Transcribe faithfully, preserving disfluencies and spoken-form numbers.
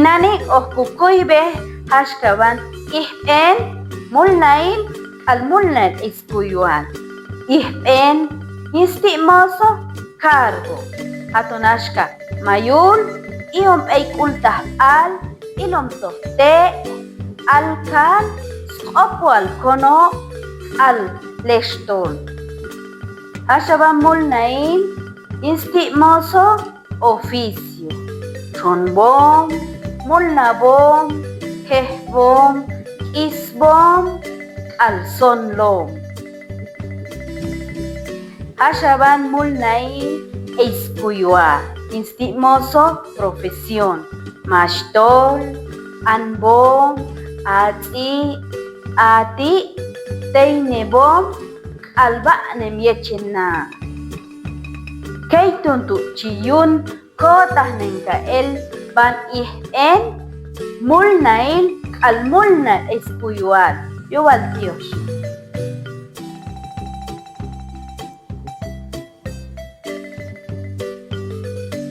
Nani ojkukuibe, axkaban ijpeen, mulnain k'al mulnain iskuyuan. Ijpeen, instimoso, cargo. Hatun axka: mayul, iompeikul tajpal, ilomtok te, alkal, sqopual kono, k'al lextol. Axkaban mulnain, instimoso, oficio. Tronbom, mulnabom, jejbom, k'isbom, k'al sonlom. Axkaban mulnain iskuyuan, instimoso, profesión. Mastol, anbom, atsi, ati, teinebom, k'al ba'nem yeche na. Keituntu chiyun kota nengka el ban ijpeen, mulnain k'al mulnain iskuyuan. Yuwal Dios.